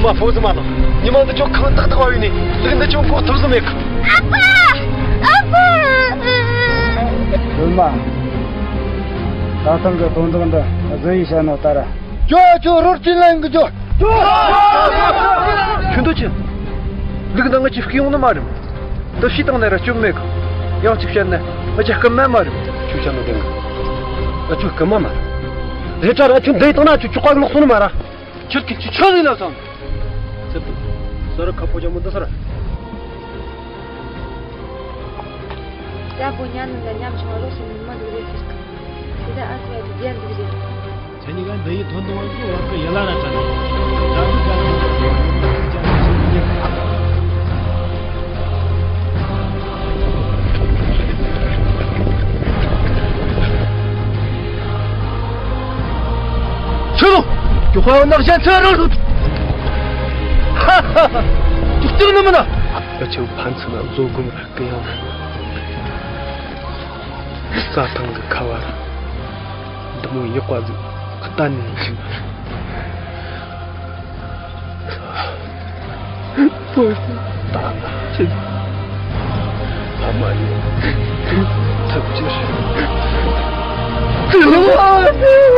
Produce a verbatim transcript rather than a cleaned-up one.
མ་ཕོ་ཟི་མ་ལོ། ཉི་མ་འདི་ཆོ་ཁང་ཏག་ཏག་བ་ཡིན་ནི། ལུག་འདི་ཆོ་འགོག་ཐུབ་ཟི་མེད་གི། ཨ་ཕ། ཨ་ཕ། སྒྲོལ་མ། ད་ཐེངས་ཀྱི་དོན་དག་འདི་གཟི་ཡིས་བཤད་ནོ་ལྟར། ཇོ་ཇོ་རོར་ཅི་ལན་གི་ཇོ། ཆུ་འདུ་ཆེ། ལུག་འདི་ང་ཅི་བསྐྱིས་ཡོང་ནི་མ་རེད། འདི་ཕྱི་བཏང་ནས་ར་སྐྱོན་མེད་གི། ཡང་གཅིག་བཤད་ན་ང་ཅི་རྐུན་མ་མ་རེད། ཆུ་བཤད་ནོ་དེང་གི། ང་ཆུ་རྐུན་མ་མ་རེད། རེད་དྲ་ར་ཆུ་འདི་བཏང་ན་ཆུ་ཆུ་ཀ་གི་ལོག་སོང་ནི་མ་ར། ཁྱེད་ཀྱིས་ཅི་ཆོས་ལས་ལ་བསམ། ཚེ་བུ། ས་ར་ཁ་ཕོ་ཅག་མོ་འདི་ས་ར། ཡ་བུ་ཉ་ནུ་ལ་ཉམ་ཆུང་བ་ལོ་སུ་མི་མ་འདུག་རེད་ཟེར་གི། དེ་ད་ཨ་ཙི་བ་དེ་རྒྱན་འདུག་རེད། ཁྱེད་གཉིས་ཀ་འདི་ཡི་དོན་དུ་བ་གི་བ་གི་ཡ་ལ་ར་ད་ནི། ད་གི་ད་གི་ད་གི་ད་གི། ཆུ་ལོ། རྒྱུ་ཁ་ནག་ཅན་ཚེ་རོལ་རུ། ཧ་ཧ་ཧ། ཅིག་ཅིག་ནི་མིན་ན། ཡ་ཆེ་བོ་ཕན་ཚུན་ན་བཟོ་སྒོམ་ར་གི་ཡང་། རྩྭ་ཐང་གི་ཁ་བ་ར། འདི་མོ་ཡག་པ་ཟིག་གཏན་ནས་ཡིན་ཞིང་། ཕོ་ད་ཆེ། ཕ་མ་ཡིན་ཐབས་ཅི་རེད།